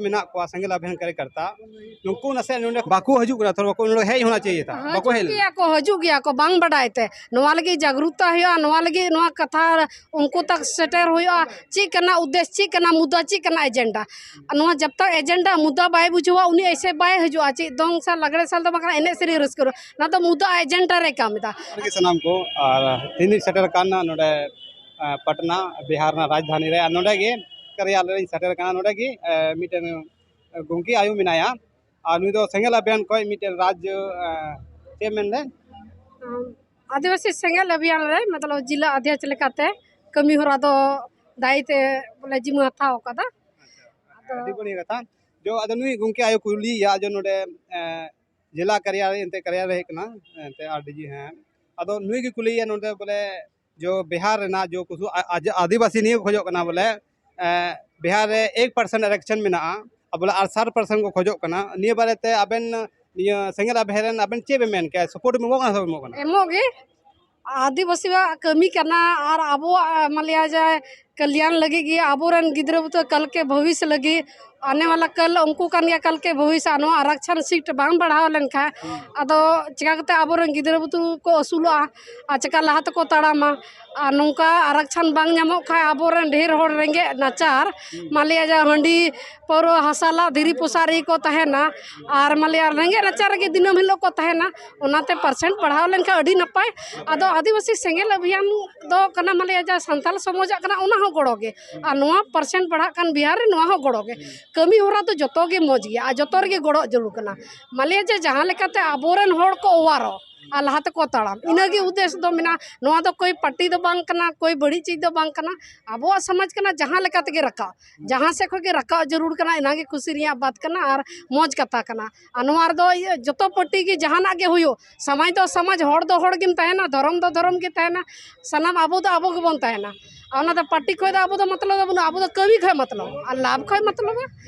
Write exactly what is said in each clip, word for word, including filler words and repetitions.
ᱢᱮᱱᱟᱜ ᱠᱚᱣᱟ ᱥᱮᱸᱜᱮᱞ ᱚᱵᱷᱤᱭᱟᱱ ᱠᱟᱨᱭᱚᱠᱟᱨᱛᱟ, ᱱᱩᱠᱩ ᱱᱟᱥᱮ ᱱᱚᱰᱮ ᱵᱟᱠᱚ ᱦᱤᱡᱩᱜ ᱠᱟᱱᱟ, ᱛᱷᱚᱲᱟ ᱵᱟᱠᱚ ᱱᱚᱰᱮ ᱦᱮᱡ ᱦᱚᱸ ᱪᱟᱹᱦᱤᱭᱮ ᱛᱷᱟ, ᱵᱟᱠᱚ ᱦᱮᱡ ᱦᱤᱡᱩᱜ ᱞᱮᱱᱟ᱾ ᱜᱮᱭᱟ ᱠᱚ, ᱦᱤᱡᱩᱜ ᱜᱮᱭᱟ ᱠᱚ, ᱵᱟᱝ ᱵᱟᱰᱟᱭ ᱛᱮ᱾ ᱱᱚᱣᱟ ᱞᱟᱹᱜᱤᱫ ᱡᱟᱜᱽᱨᱩᱠᱛᱟ ᱦᱩᱭᱩᱜᱼᱟ, ᱱᱚᱣᱟ ᱞᱟᱹᱜᱤᱫ ᱱᱚᱣᱟ ᱠᱟᱛᱷᱟ ᱩᱱᱠᱩ ᱛᱟᱠ ᱥᱮᱴᱮᱨ ᱦᱩᱭᱩᱜᱼᱟ᱾ ᱪᱮᱫ ᱠᱟᱱᱟ ᱩᱫᱽᱫᱮᱥ, ᱪᱮᱫ ᱠᱟᱱᱟ ᱢᱩᱫᱽᱫᱟ, ᱪᱮᱫ ᱠᱟᱱᱟ ᱮᱡᱮᱱᱰᱟ? ᱱᱚᱣᱟ ᱡᱟᱵ ᱛᱟᱠ ᱮᱡᱮᱱᱰᱟ ᱢᱩᱫᱽᱫᱟ ᱵᱟᱭ ᱵᱩᱡᱷᱟᱹᱣᱟ, ᱩᱱᱤ ᱮᱭᱥᱮ ᱵᱟᱭ ᱦᱤᱡᱩᱜᱼᱟ᱾ ᱪᱮᱫ ᱫᱚᱝ ᱥᱮ ᱞᱟᱜᱽᱲᱮ ᱥᱟᱞ ᱫᱚ ᱵᱟᱝ ᱠᱟᱱᱟ, ᱮᱱᱮᱡ ᱥᱮᱨᱮᱧ ᱨᱟᱹᱥᱠᱟᱹ ᱨᱮ, ᱚᱱᱟ ᱫᱚ ᱢᱩᱫᱽᱫᱟ ᱮᱡᱮᱱᱰᱟ ᱨᱮ ᱠᱟᱹᱢᱤ ᱮᱫᱟ᱾ ᱡᱚᱦᱟᱨ ᱜᱮ ᱥᱟᱱᱟᱢ ᱠᱚ, ᱟᱨ ᱛᱮᱦᱮᱧ ᱫᱚᱧ ᱥᱮᱴᱮᱨ ᱟᱠᱟᱱᱟ ᱱᱚᱰᱮ, ᱮ, ᱯᱟᱴᱱᱟ, ᱵᱤᱦᱟᱨ ᱨᱮᱱᱟᱜ ᱨᱟᱡᱽᱫᱷᱟᱱᱤ ᱨᱮ, ᱟᱨ ᱱᱚᱰᱮ ᱜᱮ ᱠᱟᱨᱭᱟᱞᱚᱭ ᱨᱤᱧ ᱥᱮᱴᱮᱨ ᱟᱠᱟᱱᱟ᱾ ᱱᱚᱰᱮ ᱜᱮ, ᱮ, ᱢᱤᱫᱴᱮᱱ, ᱮ, ᱜᱚᱢᱠᱮ ᱟᱭᱳ ᱢᱮᱱᱟᱭᱟ, ᱟᱨ ᱱᱩᱭ ᱫᱚ ᱥᱮᱸᱜᱮᱞ ᱚᱵᱷᱤᱭᱟᱱ ᱠᱷᱚᱱ ᱢᱤᱫᱴᱮᱱ ᱨᱟᱡᱽ, ᱮ, ᱪᱮᱫ ᱮᱢ ᱢᱮᱱ ᱞᱮᱫ? ᱟᱢ, ᱟᱹᱫᱤᱵᱟᱹᱥᱤ ᱥᱮᱸᱜᱮᱞ ᱚᱵᱷᱤᱭᱟᱱ ᱨᱮ, ᱢᱚᱛᱞᱚᱵ, ᱡᱤᱞᱟ ᱚᱫᱷᱭᱚᱠᱥ ᱞᱮᱠᱟᱛᱮ ᱠᱟᱹᱢᱤ ᱦᱚᱨᱟ ᱫᱚ ᱫᱟᱭᱤᱛ ᱮ, ᱵᱚᱞᱮ, ᱡᱤᱢᱟᱹ ᱦᱟᱛᱟᱣ ᱟᱠᱟᱫᱟ᱾ ᱟᱪᱪᱷᱟ, ᱟᱫᱚ ᱟᱹᱰᱤ ᱵᱟᱹᱲᱤᱡ ᱠᱟᱛᱷᱟ᱾ ᱡᱚ, ᱟᱫᱚ ᱱᱩᱭ ᱜᱚᱢᱠᱮ ᱟᱭᱳ ᱠᱩᱞᱤᱭᱮᱭᱟ, ᱡᱚ, ᱱᱚᱰᱮ, ᱮ, ᱡᱮᱞᱟ ᱠᱟᱨᱭᱟᱞᱚᱭ ᱮᱱᱛᱮ ᱠᱟᱨᱭᱟᱞᱚᱭ ᱦᱮᱡ ᱠᱟᱱᱟ, ᱮᱱᱛᱮ ᱟᱨ ᱰᱤ ᱡᱤ, ᱦᱮᱸ᱾ ᱟᱫᱚ ᱱᱩᱭ ᱜᱮ ᱠᱩᱞᱤᱭᱮᱭᱟ ᱱᱚᱰᱮ ᱵᱚᱞᱮ, ᱡᱚ, ᱵᱤᱦᱟᱨ ᱨᱮᱱᱟᱜ ᱡᱚ ᱠᱩᱥᱩ ᱟ-, ᱟᱡ-, ᱟᱹᱫᱤᱵᱟᱹᱥᱤ ᱱᱤᱭᱟᱹ ᱠᱚ ᱠᱷᱚᱡᱚᱜ ᱠᱟᱱᱟ ᱵᱚᱞᱮ, ᱮ, ᱵᱤᱦᱟᱨ ᱨᱮ ᱮᱠ ᱯᱟᱨᱥᱮᱱᱴ ᱟᱨᱟᱠᱥᱚᱱ ᱢᱮᱱᱟᱜᱼᱟ, ᱟᱨ ᱵᱚᱞᱮ ᱟᱨ ᱥᱟᱛ ᱯᱟᱨᱥᱮᱱᱴ ᱠᱚ ᱠᱷᱚᱡᱚᱜ ᱠᱟᱱᱟ᱾ ᱱᱤᱭᱟᱹ ᱵᱟᱨᱮᱛᱮ ᱟᱵᱮᱱ ᱱᱤᱭᱟᱹ ᱥᱮᱸᱜᱮᱞ ᱚᱵᱷᱤᱭᱟᱱ ᱨᱮᱱ ᱟᱵᱮᱱ ᱪᱮᱫ ᱵᱮᱱ ᱢᱮᱱ ᱠᱮᱭᱟ? ᱥᱟᱯᱳᱨᱴ ᱵᱮᱱ ᱮᱢᱚᱜ ᱠᱟᱱᱟ ᱥᱮ ᱵᱟᱵᱮᱱ ᱮᱢᱚᱜ ᱠᱟᱱᱟ? ᱮᱢᱚᱜ ᱜᱮ᱾ ᱟᱹᱫᱤᱵᱟᱹᱥᱤᱭᱟᱜ ᱠᱟᱹᱢᱤ ᱠᱟᱱᱟ ᱟᱨ ᱟᱵᱚᱣᱟᱜ, ᱢᱟᱱ ᱞᱤᱭᱟ ᱡᱟᱭ, ᱠᱟᱞᱭᱟᱱ ᱞᱟᱹᱜᱤᱫ ᱜᱮ, ᱟᱵᱚᱨᱮᱱ ᱜᱤᱫᱽᱨᱟᱹ ᱵᱩᱛᱟᱹ ᱠᱟᱞ ᱠᱮ ᱵᱷᱚᱵᱤᱥ ᱞᱟᱹᱜᱤᱫ, ᱟᱱᱮ ᱣᱟᱞᱟ ᱠᱟᱞ ᱩᱱᱠᱩ ᱠᱟᱱ ᱜᱮᱭᱟ ᱠᱟᱞ ᱠᱮ ᱵᱷᱚᱵᱤᱥ᱾ ᱟᱨ ᱱᱚᱣᱟ ᱟᱨᱟᱠᱥᱚᱱ ᱥᱤᱴ ᱵᱟᱝ ᱵᱟᱲᱦᱟᱣ ᱞᱮᱱᱠᱷᱟᱱ, ᱟᱫᱚ ᱪᱤᱠᱟ ᱠᱟᱛᱮ ᱟᱵᱚᱨᱮᱱ ᱜᱤᱫᱽᱨᱟᱹ ᱵᱩᱛᱩ ᱠᱚ ᱟᱹᱥᱩᱞᱚᱜᱼᱟ ᱟᱨ ᱪᱤᱠᱟ ᱞᱟᱦᱟ ᱛᱮᱠᱚ ᱛᱟᱲᱟᱢᱟ? ᱟᱨ ᱱᱚᱝᱠᱟ ᱟᱨᱟᱠᱥᱚᱱ ᱵᱟᱝ ᱧᱟᱢᱚᱜ ᱠᱷᱟᱱ ᱟᱵᱚᱨᱮᱱ ᱰᱷᱮᱨ ᱦᱚᱲ ᱨᱮᱸᱜᱮᱡ ᱱᱟᱪᱟᱨ, ᱢᱟᱱ ᱞᱤᱭᱟ ᱡᱟ ᱦᱟᱺᱰᱤ ᱯᱟᱹᱣᱨᱟᱹ, ᱦᱟᱥᱟ ᱞᱟᱜ, ᱫᱷᱤᱨᱤ ᱯᱚᱥᱟᱜ ᱨᱮᱜᱮ ᱠᱚ ᱛᱟᱦᱮᱱᱟ᱾ ᱟᱨ ᱢᱟᱱ ᱞᱤᱭᱟ ᱨᱮᱸᱜᱮᱡ ᱱᱟᱪᱟᱨ ᱨᱮᱜᱮ ᱫᱤᱱᱟᱹᱢ ᱦᱤᱞᱳᱜ ᱠᱚ ᱛᱟᱦᱮᱱᱟ᱾ ᱚᱱᱟᱛᱮ ᱯᱟᱨᱥᱮᱱᱴ ᱵᱟᱲᱦᱟᱣ ᱞᱮᱱᱠᱷᱟᱱ ᱟᱹᱰᱤ ᱱᱟᱯᱟᱭ᱾ ᱟᱫᱚ ᱟᱹᱫᱤᱵᱟᱹᱥᱤ ᱥᱮᱸᱜᱮᱞ ᱚᱵᱷᱤᱭᱟᱱ ᱫᱚ ᱠᱟᱱᱟ, ᱢᱟᱱ ᱞᱤᱭᱟ ᱡᱟ ᱥᱟᱱᱛᱟᱲ ᱥᱚᱢᱟᱡᱟᱜ ᱠᱟᱱᱟ, ᱚᱱᱟ ᱦᱚᱸ ᱜᱚᱲᱚ ᱜᱮ᱾ ᱟᱨ ᱱᱚᱣᱟ ᱯᱟᱨᱥᱮᱱᱴ ᱵᱟᱲᱦᱟᱜ ᱠᱟᱱ ᱵᱤᱦᱟᱨ ᱨᱮ, ᱱᱚᱣᱟ ᱦᱚᱸ ᱜᱚᱲᱚ ᱜᱮ᱾ ᱠᱟᱹᱢᱤ ᱦᱚᱨᱟ ᱫᱚ ᱡᱚᱛᱚ ᱜᱮ ᱢᱚᱡᱽ ᱜᱮᱭᱟ ᱟᱨ ᱡᱚᱛᱚ ᱨᱮᱜᱮ ᱜᱚᱲᱚ ᱡᱟᱹᱨᱩᱲ ᱠᱟᱱᱟ᱾ ᱢᱟᱱ ᱞᱤᱭᱟ ᱡᱮ ᱡᱟᱦᱟᱸ ᱞᱮᱠᱟᱛᱮ ᱟᱵᱚᱨᱮᱱ ᱦᱚᱲ ᱠᱚ ᱚᱣᱟᱨᱚᱜ ᱟᱨ ᱞᱟᱦᱟ ᱛᱮᱠᱚ ᱛᱟᱲᱟᱢ, ᱤᱱᱟᱹᱜᱮ ᱩᱫᱽᱫᱮᱥ ᱫᱚ ᱢᱮᱱᱟᱜᱼᱟ᱾ ᱱᱚᱣᱟ ᱫᱚ ᱠᱳᱭ ᱯᱟᱨᱴᱤ ᱫᱚ ᱵᱟᱝ ᱠᱟᱱᱟ, ᱠᱳᱭ ᱵᱟᱹᱲᱤᱡ ᱪᱤᱡᱽ ᱫᱚ ᱵᱟᱝ ᱠᱟᱱᱟ᱾ ᱟᱵᱚᱣᱟᱜ ᱥᱚᱢᱟᱡᱽ ᱠᱟᱱᱟ, ᱡᱟᱦᱟᱸ ᱞᱮᱠᱟ ᱛᱮᱜᱮ ᱨᱟᱠᱟᱵ, ᱡᱟᱦᱟᱸ ᱥᱮᱫ ᱠᱷᱚᱱ ᱜᱮ ᱨᱟᱠᱟᱵ ᱡᱟᱹᱨᱩᱲ ᱠᱟᱱᱟ, ᱤᱱᱟᱹᱜᱮ ᱠᱩᱥᱤ ᱨᱮᱭᱟᱜ ᱵᱟᱛ ᱠᱟᱱᱟ ᱟᱨ ᱢᱚᱡᱽ ᱠᱟᱛᱷᱟ ᱠᱟᱱᱟ᱾ ᱟᱨ ᱱᱚᱣᱟ ᱨᱮᱫᱚ ᱤᱭᱟᱹ ᱡᱚᱛᱚ ᱯᱟᱨᱴᱤ ᱜᱮ ᱡᱟᱦᱟᱱᱟᱜ ᱜᱮ ᱦᱩᱭᱩᱜ, ᱥᱚᱢᱟᱡᱽ ᱫᱚ ᱥᱚᱢᱟᱡᱽ, ᱦᱚᱲ ᱫᱚ ᱦᱚᱲ ᱜᱮᱢ ᱛᱟᱦᱮᱱᱟ, ᱫᱷᱚᱨᱚᱢ ᱫᱚ ᱫᱷᱚᱨᱚᱢ ᱜᱮ ᱛᱟᱦᱮᱱᱟ, ᱥᱟᱱᱟᱢ ᱟᱵᱚ ᱫᱚ ᱟᱵᱚ ᱜᱮᱵᱚᱱ ᱛᱟᱦᱮᱱᱟ᱾ ᱟᱨ ᱚᱱᱟ ᱫᱚ ᱯᱟᱨᱴᱤ ᱠᱷᱚᱱ ᱫᱚ ᱟᱵᱚ ᱫᱚ ᱢᱚᱛᱞᱚᱵ ᱫᱚ ᱵᱟᱹᱱᱩᱜᱼᱟ, ᱟᱵᱚ ᱫᱚ ᱠᱟᱹᱢᱤ ᱠᱷᱚᱱ ᱢᱚᱛᱞᱚᱵ ᱟᱨ ᱞᱟᱵᱷ ᱠᱷᱚᱱ ᱢᱚᱛᱞᱚᱵ᱾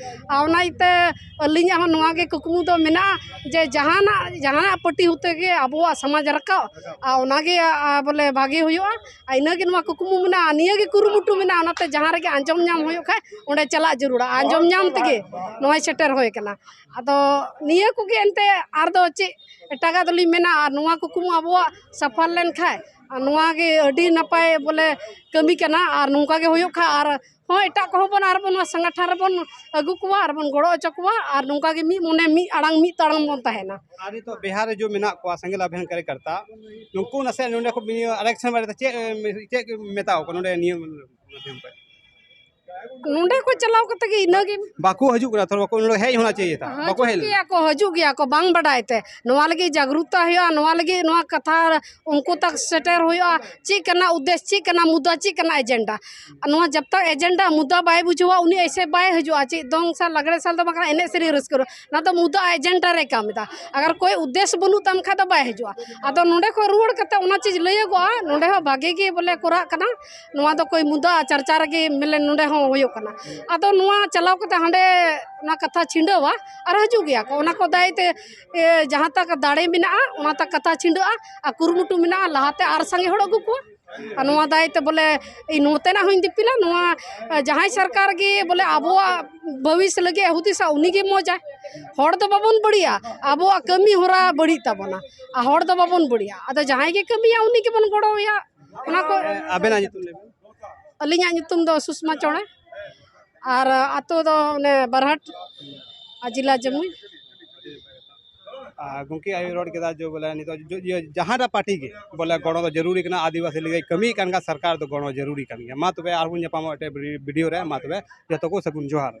ᱟᱨ ᱚᱱᱟ ᱤᱭᱟᱹᱛᱮ ᱟᱹᱞᱤᱧᱟᱜ ᱦᱚᱸ ᱱᱚᱣᱟ ᱜᱮ ᱠᱩᱠᱢᱩ ᱫᱚ ᱢᱮᱱᱟᱜᱼᱟ ᱡᱮ ᱡᱟᱦᱟᱱᱟᱜ, ᱡᱟᱦᱟᱱᱟᱜ ᱯᱟᱨᱴᱤ ᱦᱚᱛᱮ ᱜᱮ ᱟᱵᱚᱣᱟᱜ ᱥᱚᱢᱟᱡᱽ ᱨᱟᱠᱟᱵ, ᱟᱨ ᱚᱱᱟᱜᱮ, ᱟ, ᱵᱚᱞᱮ ᱵᱷᱟᱜᱮ ᱦᱩᱭᱩᱜᱼᱟ᱾ ᱟᱨ ᱤᱱᱟᱹᱜᱮ ᱱᱚᱣᱟ ᱠᱩᱠᱢᱩ ᱢᱮᱱᱟᱜᱼᱟ, ᱱᱤᱭᱟᱹᱜᱮ ᱠᱩᱨᱩᱢᱩᱴᱩ ᱢᱮᱱᱟᱜᱼᱟ᱾ ᱚᱱᱟᱛᱮ ᱡᱟᱦᱟᱸ ᱨᱮᱜᱮ ᱟᱸᱡᱚᱢ ᱧᱟᱢ ᱦᱩᱭᱩᱜ ᱠᱷᱟᱡ ᱚᱸᱰᱮ ᱪᱟᱞᱟᱜ ᱡᱟᱹᱨᱩᱲᱟ᱾ ᱟᱸᱡᱚᱢ ᱧᱟᱢ ᱛᱮᱜᱮ ᱱᱚᱜᱼᱚᱭ ᱥᱮᱴᱮᱨ ᱦᱩᱭ ᱠᱟᱱᱟ᱾ ᱟᱫᱚ ᱱᱤᱭᱟᱹ ᱠᱚᱜᱮ ᱮᱱᱛᱮ, ᱟᱨ ᱫᱚ ᱪᱮᱫ ᱮᱴᱟᱜᱟᱜ ᱫᱚᱞᱤᱧ ᱢᱮᱱᱟ? ᱟᱨ ᱱᱚᱣᱟ ᱠᱩᱠᱢᱩ ᱟᱵᱚᱣᱟᱜ ᱥᱟᱯᱷᱟᱞ ᱞᱮᱱᱠᱷᱟᱡ, ᱟᱨ ᱱᱚᱣᱟ ᱜᱮ ᱟᱹᱰᱤ ᱱᱟᱯᱟᱭ ᱵᱚᱞᱮ ᱠᱟᱹᱢᱤ ᱠᱟᱱᱟ᱾ ᱟᱨ ᱱᱚᱝᱠᱟ ᱜᱮ ᱦᱩᱭᱩᱜ ᱠᱷᱟᱡ ᱟᱨ ᱦᱚᱸ ᱮᱴᱟᱜ ᱠᱚᱦᱚᱸ ᱵᱚᱱ ᱟᱨ ᱵᱚᱱ ᱱᱚᱣᱟ ᱥᱚᱝᱜᱚᱴᱷᱚᱱ ᱨᱮᱵᱚᱱ ᱟᱹᱜᱩ ᱠᱚᱣᱟ ᱟᱨ ᱵᱚᱱ ᱜᱚᱲᱚ ᱦᱚᱪᱚ ᱠᱚᱣᱟ, ᱟᱨ ᱱᱚᱝᱠᱟ ᱜᱮ ᱢᱤᱫ ᱢᱚᱱᱮ ᱢᱤᱫ ᱟᱲᱟᱝ ᱢᱤᱫ ᱛᱟᱲᱟᱢ ᱵᱚᱱ ᱛᱟᱦᱮᱱᱟ᱾ ᱟᱨ ᱱᱤᱛᱚᱜ ᱵᱤᱦᱟᱨ ᱨᱮ ᱡᱚ ᱢᱮᱱᱟᱜ ᱠᱚᱣᱟ ᱥᱮᱸᱜᱮᱞ ᱟᱵᱷᱤᱭᱟᱱ ᱠᱟᱨᱭᱚᱠᱚᱨᱛᱟ, ᱱᱩᱠᱩ ᱱᱟᱥᱮ ᱱᱚᱰᱮ ᱠᱚ ᱱᱤᱭᱟᱹ election ᱵᱟᱨᱮᱛᱮ ᱪᱮᱫ, ᱪᱮᱫ ᱢᱮᱛᱟᱣ ᱠᱚ ᱱᱚᱰᱮ ᱱᱤᱭᱟᱹ ᱢᱟᱫᱽᱫᱷᱚᱢ ᱛᱮ? ᱱᱚᱰᱮ ᱠᱚ ᱪᱟᱞᱟᱣ ᱠᱟᱛᱮ ᱜᱮ ᱤᱱᱟᱹᱜᱮ᱾ ᱵᱟᱠᱚ ᱦᱤᱡᱩᱜ ᱠᱟᱱᱟ, ᱛᱷᱚᱲᱟ ᱵᱟᱠᱚ ᱱᱚᱰᱮ ᱦᱮᱡ ᱦᱚᱸ ᱪᱟᱹᱭᱮ ᱛᱷᱟ, ᱵᱟᱠᱚ ᱦᱮᱡ ᱦᱤᱡᱩᱜ ᱞᱮᱱᱟ᱾ ᱜᱮᱭᱟ ᱠᱚ, ᱦᱤᱡᱩᱜ ᱜᱮᱭᱟ ᱠᱚ, ᱵᱟᱝ ᱵᱟᱰᱟᱭ ᱛᱮ᱾ ᱱᱚᱣᱟ ᱞᱟᱹᱜᱤᱫ ᱡᱟᱜᱽᱨᱩᱠᱛᱟ ᱦᱩᱭᱩᱜᱼᱟ, ᱱᱚᱣᱟ ᱞᱟᱹᱜᱤᱫ ᱱᱚᱣᱟ ᱠᱟᱛᱷᱟ ᱩᱱᱠᱩ ᱛᱟᱠ ᱥᱮᱴᱮᱨ ᱦᱩᱭᱩᱜᱼᱟ, ᱪᱮᱫ ᱠᱟᱱᱟ ᱩᱫᱽᱫᱮᱥ, ᱪᱮᱫ ᱠᱟᱱᱟ ᱢᱩᱫᱽᱫᱟ, ᱪᱮᱫ ᱠᱟᱱᱟ agenda᱾ ᱟᱨ ᱱᱚᱣᱟ ᱡᱟᱵ ᱛᱟᱠ agenda ᱢᱩᱫᱽᱫᱟ ᱵᱟᱭ ᱵᱩᱡᱷᱟᱹᱣᱟ, ᱩᱱᱤ ᱮᱭᱥᱮ ᱵᱟᱭ ᱦᱤᱡᱩᱜᱼᱟ᱾ ᱪᱮᱫ ᱫᱚᱝ ᱥᱟᱞ ᱞᱟᱜᱽᱲᱮ ᱥᱟᱞ ᱫᱚ ᱵᱟᱝ ᱠᱟᱱᱟ, ᱮᱱᱮᱡ ᱥᱮᱨᱮᱧ ᱨᱟᱹᱥᱠᱟᱹ ᱨᱮ᱾ ᱚᱱᱟ ᱫᱚ ᱢᱩᱫᱽᱫᱟ agenda ᱨᱮ ᱠᱟᱹᱢᱤ ᱫᱟ᱾ ᱟᱜᱟᱨ ᱠᱳᱭ ᱩᱫᱽᱫᱮᱥ ᱵᱟᱹᱱᱩᱜ ᱛᱟᱢ ᱠᱷᱟᱡ ᱫᱚ ᱵᱟᱭ ᱦᱤᱡᱩᱜᱼᱟ᱾ ᱟᱫᱚ ᱱᱚᱰᱮ ᱠᱷᱚᱱ ᱨᱩᱣᱟᱹᱲ ᱠᱟᱛᱮ ᱚᱱᱟ ᱪᱤᱡᱽ ᱞᱟᱹᱭᱟᱹᱜᱚᱜᱼᱟ, ᱱᱚᱰᱮ ᱦᱚᱸ ᱵᱷᱟᱜᱮ ᱜᱮ ᱵᱚᱞᱮ ᱠᱚᱨᱟᱜ ᱠᱟᱱᱟ᱾ ᱱᱚᱣᱟ ᱫᱚ ᱠᱳᱭ ᱢᱩᱫᱽᱫᱟ ᱪᱟᱨᱪᱟ ᱨᱮᱜᱮ ᱢᱮᱞᱮ ᱱᱚᱰᱮ ᱦᱚᱸ ᱦᱩᱭᱩᱜ ᱠᱟᱱᱟ᱾ ᱟᱫᱚ ᱱᱚᱣᱟ ᱪᱟᱞᱟᱣ ᱠᱟᱛᱮ ᱦᱟᱸᱰᱮ ᱚᱱᱟ ᱠᱟᱛᱷᱟ ᱪᱷᱤᱰᱟᱹᱣᱟ ᱟᱨ ᱦᱤᱡᱩᱜ ᱜᱮᱭᱟ ᱠᱚ᱾ ᱚᱱᱟ ᱠᱚ ᱫᱟᱭ ᱛᱮ, ᱮ, ᱡᱟᱦᱟᱸ ᱛᱟᱠ ᱫᱟᱲᱮ ᱢᱮᱱᱟᱜᱼᱟ, ᱚᱱᱟ ᱛᱟᱠ ᱠᱟᱛᱷᱟ ᱪᱷᱤᱰᱟᱹᱜᱼᱟ ᱟᱨ ᱠᱩᱨᱩᱢᱩᱴᱩ ᱢᱮᱱᱟᱜᱼᱟ ᱞᱟᱦᱟᱛᱮ ᱟᱨ ᱥᱟᱸᱜᱮ ᱦᱚᱲ ᱟᱹᱜᱩ ᱠᱚᱣᱟ᱾ ᱟᱨ ᱱᱚᱣᱟ ᱫᱟᱭ ᱛᱮ ᱵᱚᱞᱮ ᱤᱧ ᱱᱚᱛᱮᱱᱟᱜ ᱦᱚᱸᱧ ᱫᱤᱯᱤᱞᱟ, ᱱᱚᱣᱟ, ᱮ, ᱡᱟᱦᱟᱸᱭ ᱥᱚᱨᱠᱟᱨ ᱜᱮ ᱵᱚᱞᱮ ᱟᱵᱚᱣᱟᱜ ᱵᱷᱚᱵᱤᱥ ᱞᱟᱹᱜᱤᱫ ᱮ ᱦᱩᱫᱤᱥᱟ, ᱩᱱᱤ ᱜᱮ ᱢᱚᱡᱟᱭ᱾ ᱦᱚᱲ ᱫᱚ ᱵᱟᱵᱚᱱ ᱵᱟᱹᱲᱤᱡᱼᱟ, ᱟᱵᱚᱣᱟᱜ ᱠᱟᱹᱢᱤ ᱦᱚᱨᱟ ᱵᱟᱹᱲᱤᱡ ᱛᱟᱵᱚᱱᱟ, ᱟᱨ ᱦᱚᱲ ᱫᱚ ᱵᱟᱵᱚᱱ ᱵᱟᱹᱲᱤᱡᱼᱟ᱾ ᱟᱫᱚ ᱡᱟᱦᱟᱸᱭ ᱜᱮ ᱠᱟᱹᱢᱤᱭᱟ, ᱩᱱᱤ ᱜᱮᱵᱚᱱ ᱜᱚᱲᱚᱣᱟᱭᱟ᱾ ᱚᱱᱟ ᱠᱚ ᱟᱵᱮᱱᱟᱜ ᱧᱩᱛᱩᱢ ᱞᱟᱹᱭ ᱵᱮᱱ᱾ ᱟᱹᱞᱤᱧᱟᱜ ᱧᱩᱛᱩᱢ ᱫᱚ ᱥᱩᱥᱢᱟ ᱪᱚᱬᱮ, ᱟᱨ ᱟᱛᱳ ᱫᱚ ᱚᱱᱮ ᱵᱟᱨᱦᱟᱴ, ᱟᱨ ᱡᱮᱞᱟ ᱡᱟᱹᱢᱩᱭ᱾ ᱟᱨ ᱜᱚᱢᱠᱮ ᱟᱭᱳ ᱨᱚᱲ ᱠᱮᱫᱟ ᱡᱮ ᱵᱚᱞᱮ ᱱᱤᱛᱚᱜ ᱡᱚ-, ᱤᱭᱟᱹ ᱡᱟᱦᱟᱸᱴᱟᱜ ᱯᱟᱨᱴᱤ ᱜᱮ ᱵᱚᱞᱮ ᱜᱚᱲᱚ ᱫᱚ ᱡᱟᱹᱨᱩᱨᱤ ᱠᱟᱱᱟ, ᱟᱹᱫᱤᱵᱟᱹᱥᱤ ᱞᱟᱹᱜᱤᱫ ᱠᱟᱹᱢᱤᱭᱮᱫ ᱠᱟᱱ ᱠᱷᱟᱱ ᱥᱚᱨᱠᱟᱨ ᱫᱚ ᱜᱚᱲᱚ ᱡᱟᱹᱨᱩᱨᱤ ᱠᱟᱱ ᱜᱮᱭᱟ᱾ ᱢᱟ ᱛᱚᱵᱮ ᱟᱨᱵᱚᱱ ᱧᱟᱯᱟᱢᱚᱜ ᱮᱴᱟᱜ ᱵᱷᱤᱰᱤᱭᱳ ᱨᱮ, ᱢᱟ ᱛᱚᱵᱮ ᱡᱚᱛᱚ ᱠᱚ ᱥᱟᱹᱜᱩᱱ ᱡᱚᱦᱟᱨ᱾